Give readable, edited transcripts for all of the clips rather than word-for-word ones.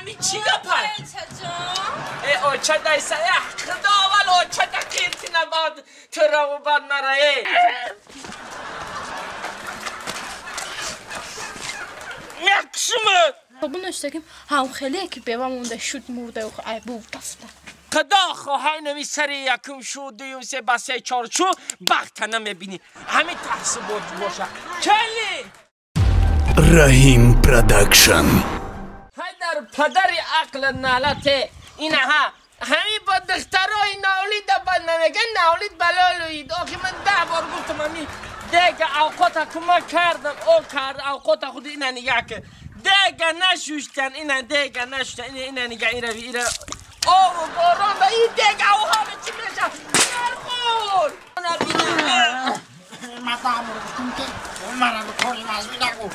همی چی گپای؟ ای اوچه دایسا خدا اول اوچه دا قیرتی نباد تو را و باد مرا مکشمت بونشتگیم هم خیلی که بیوه مونده شد مرده و عیبو دسته خدا خواهی نمی سر یکم شو دویم سه با سه چهار شو بخت نمیبینی همین تحصیل باشه کلی رحیم پروداکشن در پدر عقل نالته اینها همین با دخترای ناولید بل نمیگن ناولید بلالوید آخی من 10 بار گفتم همی دیگه اوقات کمک کردم او کرد اوقات خود اینا نگه که دیگه نشوشتن اینا دیگه نشوشتن اینا نگه اینا اینا او باران و این دیگه او حال چی میشه نرخون ما تعمل گفتم که مرا بکنیم از می نگو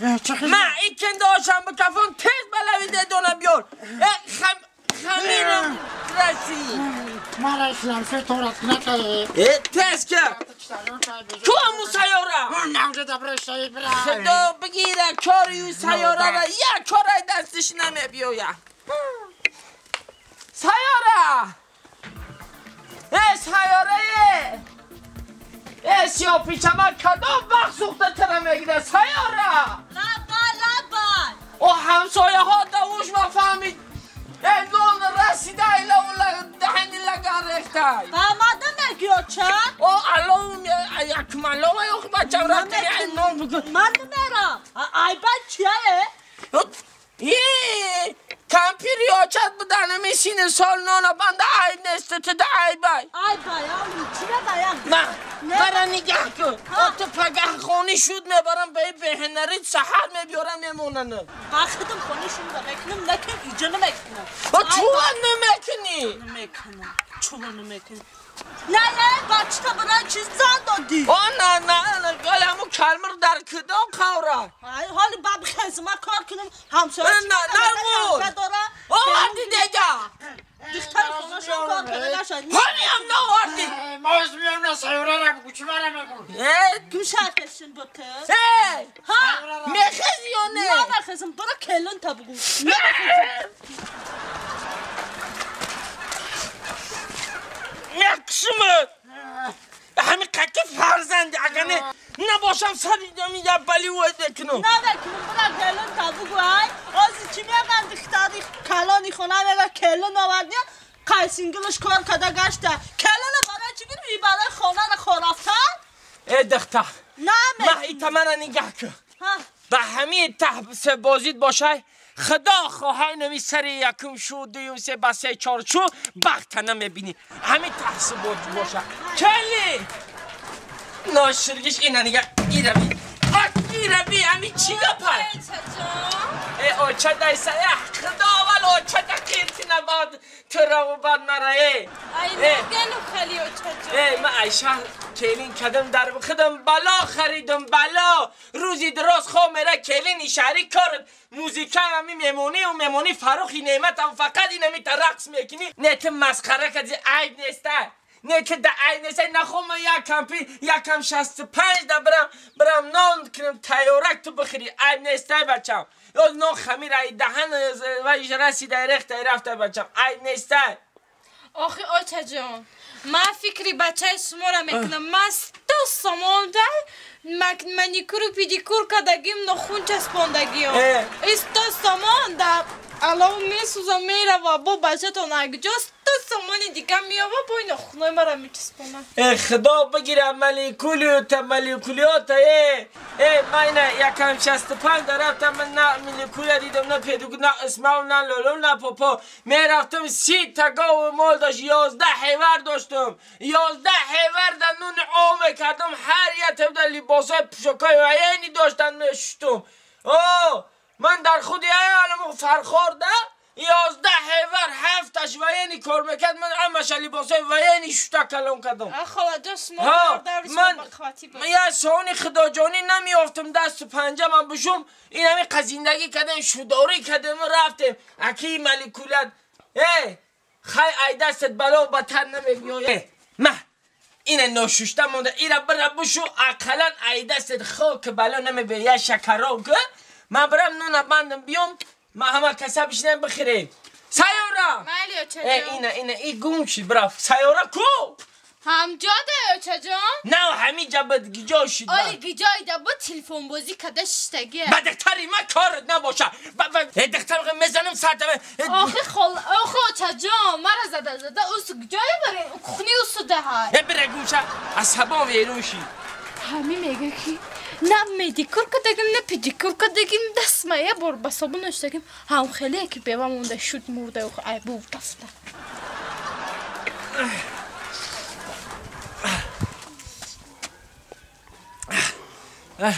ما این کنده هاشم بکفون تیز بلویده دونه بیار خمیرم رسی مرا اسلام سه تورت نکه تیز که تو همون سیاره خدا بگیره کاری سیاره را یک کاری دستش نمی بیاید سیاره ای سیاره ای سیاه پیچه من کدام وقت سوخته تره میگیره سیاره لبا لبا او همسایه ها دوش ما فهمید ای نان رسیده ایلا دهنی لگن ریخته آماده نگی چه؟ او الان یکم الان یخ بچم رفته ای نان بکن من نمیرم ای بچه ای کمپیر یاچت بودن میشینه سال نانا بنده عیب نیست تو ده عیب ای عیب ای چی بگم؟ نه مرا نگه کن تو پگه خونی شد میبرم به بهنری سحر میبیارم میموننم خودم خونی شد میکنم نکن اینجا نمیکنم با چوبا نمیکنی؟ نمیکنم چوبا نمیکنم نه نه بچه تا برای چیز زن دادی آه نه نه نه گل همون کلمه رو در کدام خوره حالی باب خزمه کار کنم همسایه نه نه آوردی دیگه دختر خونه‌شون کار کنه نشد همین هم نآوردی ما از میام نه سیاره را بگو چی مرا بگو تو شرطشون بوده ها میخزی یا نه؟ نه میخزم برو کلون تا بگو نمیخزم مکشمت همین قکی فرزندی اگه نه نباشم سر اینجا بلی ویده کنم نه بکنم برو کلون تا بگو ای آزی چی میگن دختری کلانی خونه میگه کلون آوردی قیسینگلش کار کده گشته کلون برای چی گیری برای خانه را خرافته ای دختر نه من ایتا من نگه کن به همین ته بازید باشه خدا خواهی نمی سر یکم شو دویم سه با سه چهار شو بخت نمیبینی همین تحصیل باشه کلی ناشرگش اینا نگه ایره بی ایره بی همین چی گپای ای اوچه دایسا خدا اول اوچه دا قیرتی نباد تو را و باد مرا ای نگنو خیلی اوچه جان ای من ایشه کلین کدم در خودم بلا خریدم بلا روزی دراز خواه میره کلین شهری کار موزیکا همی میمونی و میمونی فروخی نعمت هم فقط این همی تا رقص میکنی نه تو مسخره کدی عیب نیسته نه که ده عیب نیسته نخواه من یک کمپی یکم 65 ده برم نان کنم تیارک تو بخری عیب نیسته بچم یا نان خمیر ای دهن و رسیده رخته رفته بچم عیب نیسته آخه آچه جان من فکری بچه شما را میکنم من 100 سامان ده منیکور و پیدیکور کردگیم نخون چسباندگیم 100 سامان ده الان میسوزم میره و با بچه تان اگجا 100 سامانی دیگه میابه با این نخونای مرا میچسبانه خدا بگیره ملیکولیوت ملیکولیوت ای من یکم 65 رفتم من نه ملیکولی دیدم نه پیدیکور نه اسماو نه لولو نه پاپا میرفتم 30 تا گاو مال داشت 11 حیور داشتم 11 حیور در نون آب کردم هر یه تبدل لباسای پوشاکای وینی داشتن میشتم او من در خود عالم فرخار ده 11 حیور 7 وینی کار میکرد من همش لباسای وینی شتا کلام کردم خاله جان شما من یه سانی خدا جانی نمیافتم دست و پنجه من بشم این همه قزیندگی کردم شداری کردم رفتم اکی ملیکولت ای خی ای دستت بلا بتر نمیبیای مه این ناشوشته مونده ایره بره بشو اقلا ای دستت خاک بلا نمیبیای یه شکرا که Ман برم نون بندم بیام ما همه کسا بشینیم بخریم. سیاره. مالی اچا جان. اینه ای گم شد برف. سیاره کو؟ همجا ده اچا جان. نه همینجا بود گیجا شد. آره گیجای ده بود تلفن بازی کده شتگیه. با دختری من کارت نباشه. با دختر میزنم سرت. آخه خال آخه اچا جان مرا زده زده اوس گیجای بره کخنی اوس ده های. بره گوشه عصبان ویرون شی. همین میگه که نه مدیکور کدگیم نه پدیکور کدگیم دست ما یه بار به صابون نشتگیم هم خیلی که بیوه مونده شد مرده و عیبو رفته.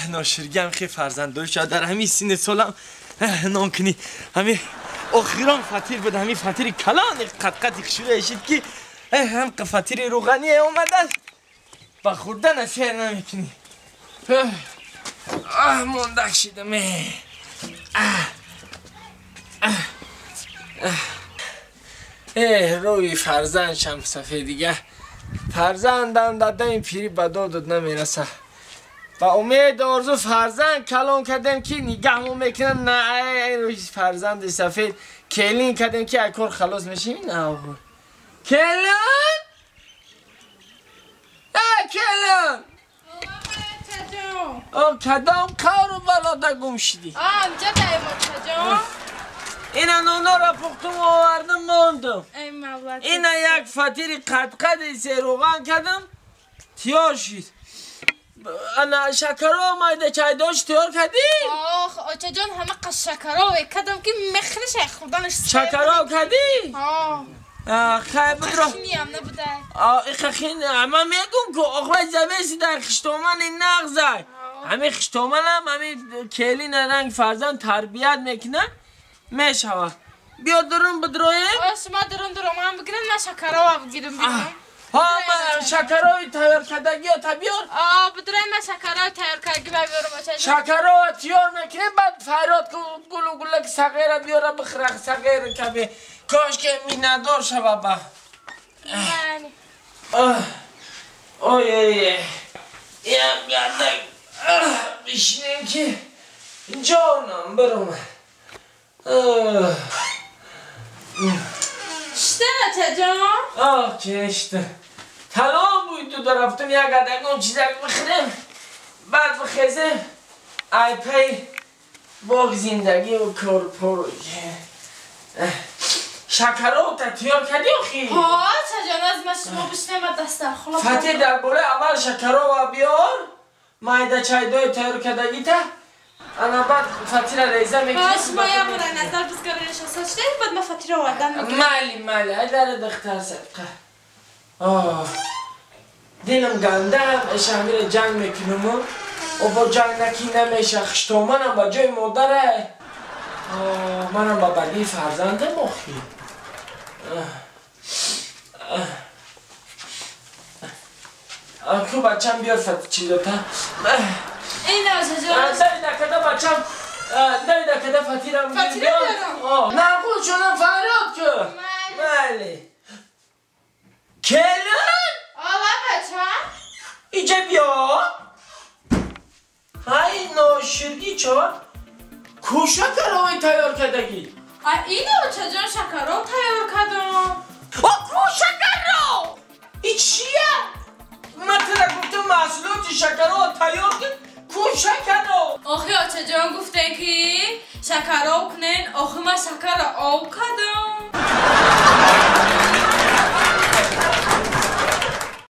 ناشرگم خیلی فرزند شد در همین سین سالم نام کنی همین آخران فطیر بود همین فطیر کلان قد قد خشوره شد که هم فطیر روغنی اومده با خوردن سیر نمیکنی. آه مونده شدم. روی فرزند شم سفید دیگه فرزندم داده این پیری به دادت نمیرسه. با امید آرزو فرزند کلام کردم که نگهمو میکنم نه روی فرزند سفید کلین کردم که اکار خلاص میشیم. نه آقا کلین کلین آه کدام کارو بلاده گم شدی؟ آه اینجا داریم اچا جان. اینا نونا را پختم و آوردم ماندم. ای مولا اینا یک فطیر قد قد سه روغن کردم تیار شد. انا شکرو مایده چای داشت تیار کردی؟ آخ اچا جان همه قش شکرو کردم که مخرش خوردنش. شکرو کردی؟ آه خیلی بدرو. خینی هم نبوده. آه خین اما میگم که آخوای زویسی در خشتومن نغزه. همین خشتومن هم همین کلین رنگ فرزند تربیت میکنه میشوه. بیا درون بدرویم. شما درون درون من بگیرم من شکرو بگیرم بیرون. ها من شکروی تیار کردگی ها تا بیار. آه بدرویم من شکروی تیار کردگی بیارم اچا جان. شکرو تیار میکنه بعد فریاد گلو گلک صغیره بیاره بخره صغیره کبه. کاش که میندار شوه با. آی ای یم گردک بشینیم که جانم برم. شده اچا جان؟ آه که شده تلام بود تو رفتم یک گردکم چیزک بخرم بعد بخیزم ای پی باغ زندگی و کار پرو. شکرو تا تیار کردی آخی؟ ها اچا جان از من شما بشنم دستر خلا فتی در بالا اول شکرو بیار مایده چای دوی تیار کردگی تا انا بعد فتی را ریزه میکنم. شما یه بار نظر بزگاره نشسته شده بعد من فتی را آوردن میکنم. مالی مالی ای در دختر صدقه. آه دلم گنده شهمیر جنگ میکنم و با جنگ نکی نمیشه. خشتومنم با جای مادره. منم با بدی فرزندم آخی. کو بچم بیار فتی چیزا تا. این اچا جان. دایی نکده بچم دایی نکده فتی را بیار. نه خود شدم فریاد که. بله. کلن؟ آلا بچم. اینجا بیا. های ناشرگی چا؟ کو شکرهای تیار کردگی؟ اینو اچا جان شکرها تیار کردم. آه کو شکرها؟ این چیه؟ من تره گفتم محصولات شکرها تیار کرد کو شکرها؟ آخه اچا جان گفته که شکرها کنن. آخه من شکر آب کردم.